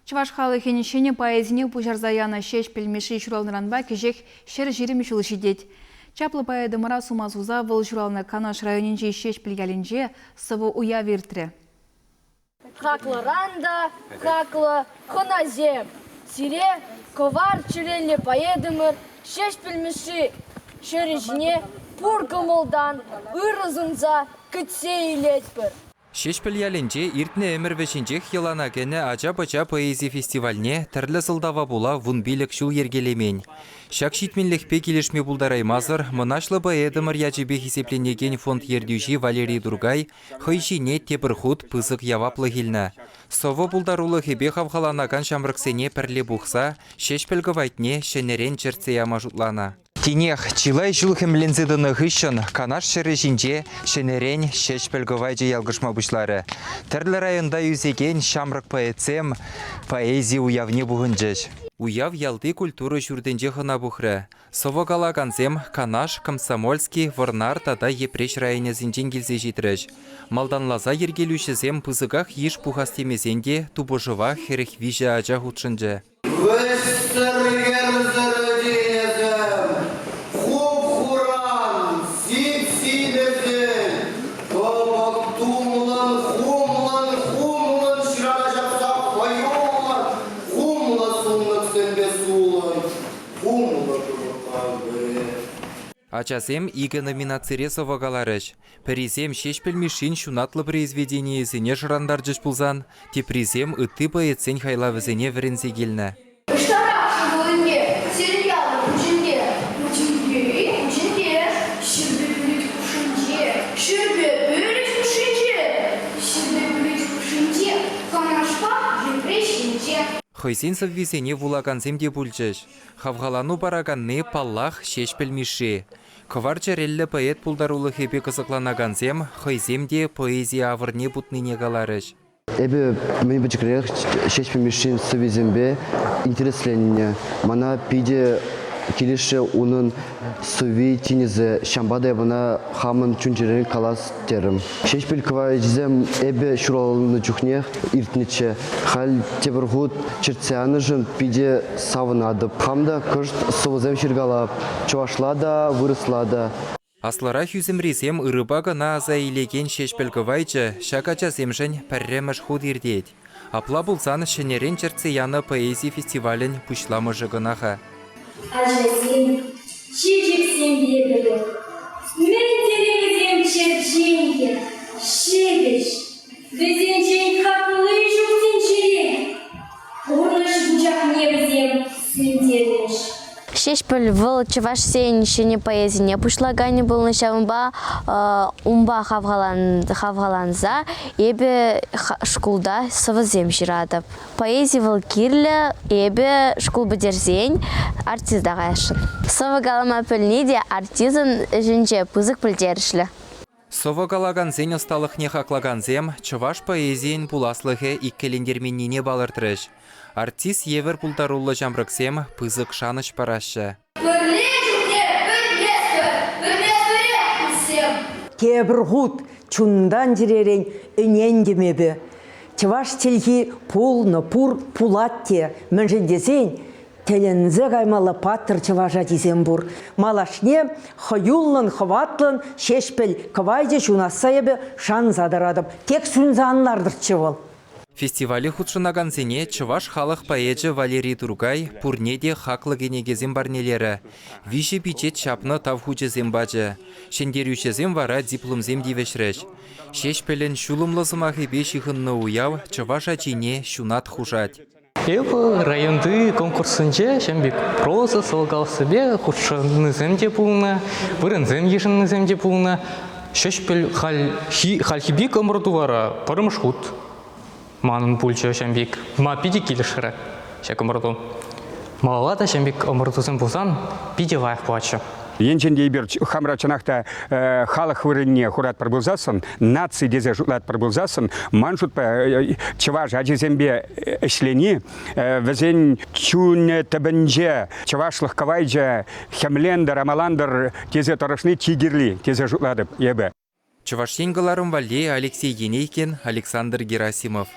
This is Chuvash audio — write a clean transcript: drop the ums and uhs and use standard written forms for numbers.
Чӑваш халӑхӗн ҫӗнӗ поэзине пуҫарса янӑ Ҫеҫпӗл Мишши ҫуралнӑранпа кӗҫех 120 ҫул ҫитет. Чаплӑ поэтӑмӑра сума суса вӑл ҫуралнӑ Канаш районӗнчи Ҫеҫпӗл ялӗнче сӑвӑ уявӗ иртрӗ. Хаклӑран та хаклӑ хӑнасем, сире кӑвар чӗреллӗ поэтӑмӑр Ҫеҫпӗл Мишши ҫӗрӗ ҫине пур кӑмӑлтан ырӑ сунса кӗтсе илетпӗр. Ҫеҫпӗл ялӗнче иртнӗ ӗмӗр вӗҫӗнчех йӑлана кӗнӗ ача-пӑча поэзи фестивальне тӗрлӗ сӑлтава пула 15 ҫул йӗркелемен. Ҫак ҫитменлӗхпе килӗшме пултараймасӑр мӑнаҫлӑ поэтӑмӑр ячӗпе хисепленекен фонд ертӳҫи Валерий Туркай хӑй ҫине тепӗр хут пысӑк яваплӑх илнӗ. Сӑвӑ пултарулӑхӗпе хавхаланакан ҫамрӑксене пӗрле пухса Ҫеҫпӗл кӑвайтне ҫӗнӗрен чӗртсе яма шутланӑ. Тинех чылай ҫул хӗмленсе тӑнӑ хыҫҫӑн Канаш ҫӗрӗ ҫинче ҫӗнӗрен Ҫеҫпӗл кӑвайчӗ ялкӑшма пуҫларӗ. Тӗрлӗ районта ӳсекен ҫамрӑк поэтсем поэзи уявне пухӑнчӗҫ. Уяв ялти культура ҫуртӗнче хӑна пухрӗ. Сӑвӑ калакансем Канаш, Комсомольски, Вӑрнар тата Йӗпреҫ районӗсенчен килсе ҫитрӗҫ. Малтанласа йӗркелӳҫӗсем пысӑках йыш пухас темесен те тупӑшӑва 43 ача хутшӑнчӗ. Вӗҫсӗр-йӗрсӗр тинӗсӗм, хуп-хуран, сип-симӗсӗн, тӑпӑк тумлӑн, хумлӑн-хумлӑн ҫырана ҫапса хӑюллӑн, хумлӑ суннӑксемпе сулӑн, хумлӑ тупӑкпа вӗрет. Ачасем икӗ номинацире сӑвӑ каларӗҫ. Пӗрисем Ҫеҫпӗл Мишшин ҫунатлӑ произведенийӗсене шӑрантарчӗҫ пулсан, теприсем ытти поэтсен хайлавӗсене вӗренсе килнӗ. Ӑҫтарах шӑпӑлӗнче, сирӗн ялӑн пуҫӗнче, пуҫӗнче, пуҫӗнче, ҫӗрпе пӳлӗх хушшинче, ҫӗрпе пӳлӗх хушшинче, ҫӗрпе пӳлӗх хушшинче, Канашпа Йӗпреҫ енче. Хӑйсен сӑввисене вулакансем те пулчӗҫ. Хавхалану параканни, паллах, Ҫеҫпӗл Мишши. Кӑвар чӗреллӗ поэт пултарулӑхӗпе кӑсӑкланакансем хӑйсем те поэзи авӑрне путнине каларӗҫ. Эпӗ мӗн пӗчӗкрех Ҫеҫпӗл Мишшин сӑввисемпе интересленнӗ. Мана питӗ килӗшрӗ унӑн сӑвви тинӗсӗ. Ҫавӑнпа та эп ӑна хамӑн чун-чӗререн калас терӗм. Ҫеҫпӗл кӑвайчӗсем эпӗ ҫуралнӑ чухнех иртнӗччӗ. Халь тепӗр хут чӗртсе янӑшӑн питӗ савӑнатӑп. Хам та кӑшт сӑвӑсем ҫыркалап, чӑвашла та, вырӑсла та. Аслӑрах ӳсӗмрисем ырӑпа кӑна аса илекен Ҫеҫпӗл кӑвайчӗ ҫак ачасемшӗн пӗрремӗш хут иртет. Апла пулсан ҫӗнӗрен чӗртсе янӑ поэзи фестивалӗн пуҫламӑшӗ кӑна-ха. Ачасем чечексем евӗрлӗ. Мӗн тери вӗсем черченкӗ, ҫепӗҫ. Вӗсенчен хакли ҫук тӗнчере. Пурнӑҫ вучахне вӗсем сӳнтермӗҫ. Ҫеҫпӗл вӑл чӑвашсен ҫӗнӗ поэзине пуҫлаканӗ пулнӑ, ҫавӑнпа унпа хавхаланса эпӗ шкулта сӑвӑсем ҫыратӑп. Поэзи вӑл кирлӗ, эпӗ шкул пӗтерсен артиста каясшӑн. Сӑвӑ калама пӗлни те артистӑн ӗҫӗнче пысӑк пӗлтерӗшлӗ. Сӑвӑ калакансен ӑсталӑхне хаклакансем чӑваш поэзийӗн пуласлӑхӗ иккӗлентерменнине палӑртрӗҫ. Артист евӗр пултаруллӑ ҫамрӑксем пысӑк шанӑҫ параҫҫӗ. Пӗрле чухне пӗлместпӗр, пӗлместпӗрех туссем. Тепӗр хут чунтан-чӗререн ӗнентӗм эпӗ. Чӑваш чӗлхи пулнӑ, пур, пулать те. Мӗншӗн тесен тӗлӗнсе каймалла паттӑр чӑваш ачисем пур. Малашне хӑюллӑн, хӑватлӑн Ҫеҫпӗл кӑвайчӗ ҫунасса эпӗ шанса тӑратӑп. Тек сӳнсе ан лартӑрччӗ вӑл. Фестивале хутшӑнакансене чӑваш халӑх поэчӗ Валерий Туркай пурне те хаклӑ кӗнекесем парнелерӗ, виҫӗ пичет ҫапнӑ тав хучӗсем пачӗ. Ҫӗнтерӳҫӗсем вара дипломсем тивӗҫрӗҫ. Ҫеҫпӗлӗн ҫулӑмлӑ сӑмахӗпе ҫыхӑннӑ уяв чӑваш ачине ҫунат хушать. Эпӗ районти конкурссенче ҫавӑн пек проза, сӑвӑ хутшӑннисем те пулнӑ, вырӑнсем йышӑннисем те пулнӑ. Ҫеҫпӗл хальхи, хальхи пек ӑмӑрту вара пӗрремӗш хут манӑн пулчӗ ҫавӑн пек. Ма питӗ килӗшрӗ ҫак ӑмӑрту. Малалла та ҫавӑн пек ӑмӑртусем пулсан питӗ лайӑх пулатчӗ. Енчен те эпир хамӑра чӑнах та халӑх вырӑнне хуратпӑр пулсассӑн, наци тесе шутлатпӑр пулсассӑн, ман шутпа, чӑваш ачисемпе ӗҫлени вӗсен чунӗ тӗпӗнче чӑвашлӑх кӑвайчӗ хӗмлентӗр, амалантӑр тесе тӑрӑшни чи кирли тесе шутлатӑп эпӗ. Чӑваш Ен кӑларӑм валли Алексей Енейкин, Александр Герасимов.